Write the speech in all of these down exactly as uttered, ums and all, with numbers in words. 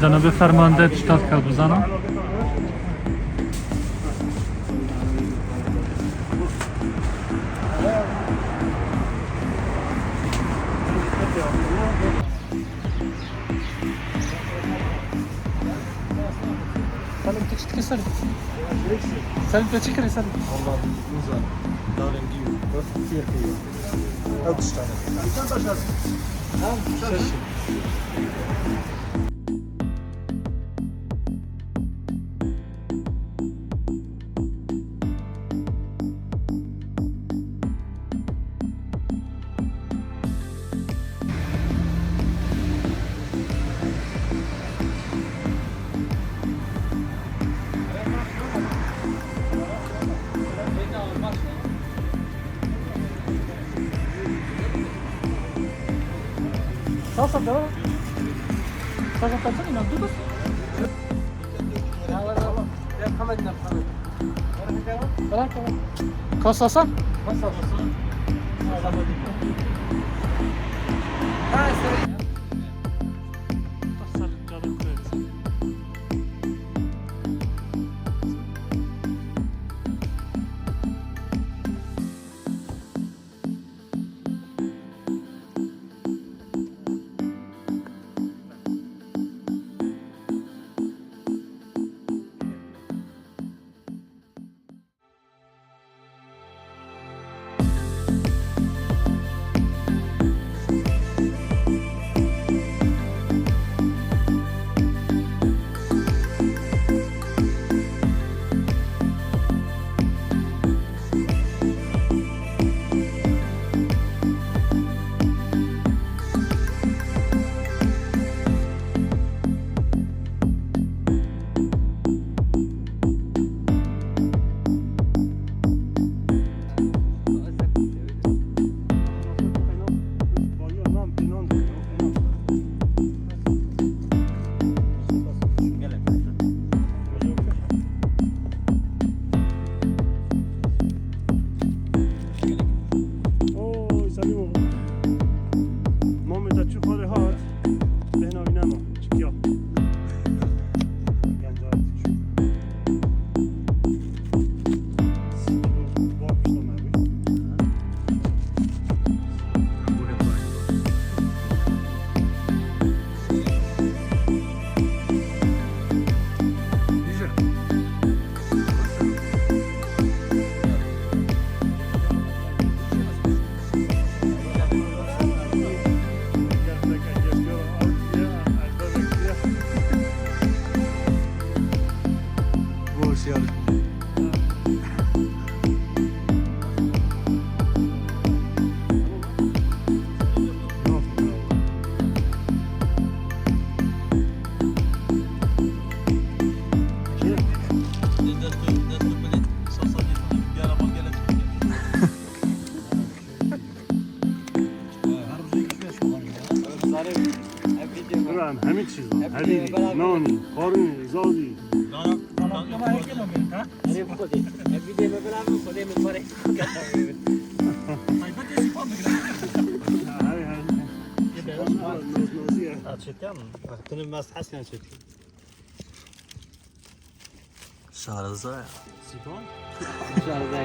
Cenabê fermande tişta dike bizana. Salim, tu çi dikî, Salim? Salim, tu çi kirî, Salim? Vallahi nizam. Darên dî û fêr kiriye. Ew tiştane. Şeş. Sasa, devam. Sasa, kaçın inan, dur, dur. Tamam, tamam. Tamam, tamam. Ka Sasa? Oy, Selîmo. Mamê te çi xwarê hat? Bêhna wî nema. Çikiya. Genca çi? Boş yarış. Em hemî çîz, hemî, nanî, xwarinê, zazî. Erê, bi Xwedê. Ev vîdyoyê me belav min, Xwedê min parê. Taybet ê sîpan bigire. Hey, hey. Yê belav. Noz, noziye. Ha, çetin. Bak, tını mas hasken çetin. Şarjda ya. Sîpan? Şarjda ya.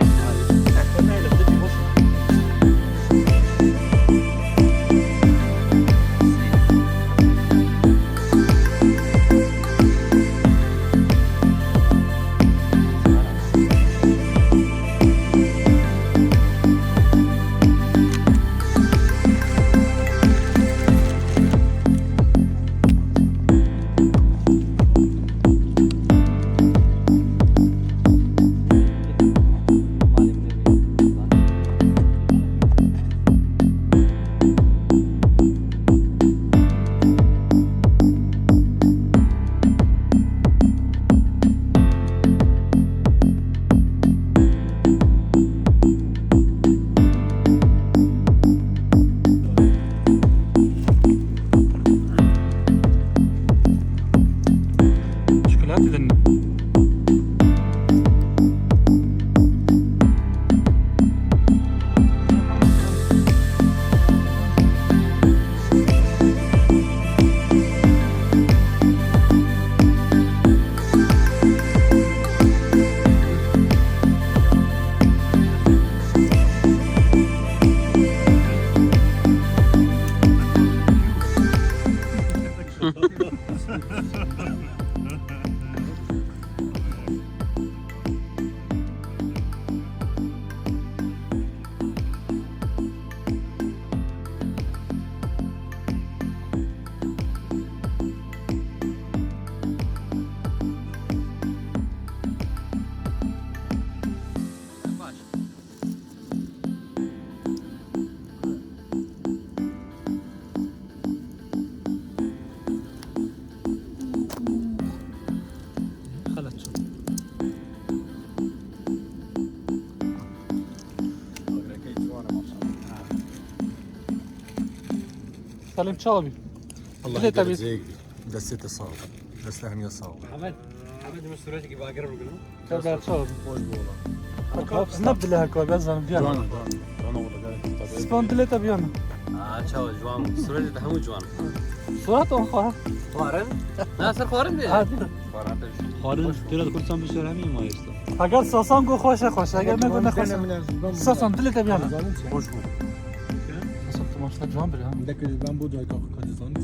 Selim çawa bî? Allah Dilê te bî. Destê te sağ ol. Destê hemiya sağ ol. Ahmet, Ahmet, cuma süreçteki bagir mi gülüm? Teber çawa bî? Hoş bû ola. Hep ne bile her kar ben zanim diyan. Can, can. Can ola gel. Span dilê te biyan. Aa, çawa, ciwan. Süreçte de hemû ciwan. Surat on xwa. Xwarin? Nasıl xwarin diye? Hadi. Xwarin tabii. Xwarin têra di Kurdistan bişer hemî ma êsta. Eger sasan go xweş e xweş e. Eger ne go ne xweş e. Sasan. Sasan dilê te biyan. Hoş bû. Sasan tu maşallah ciwan bir ya. Bir dakika ben bu dayka Kurdistan.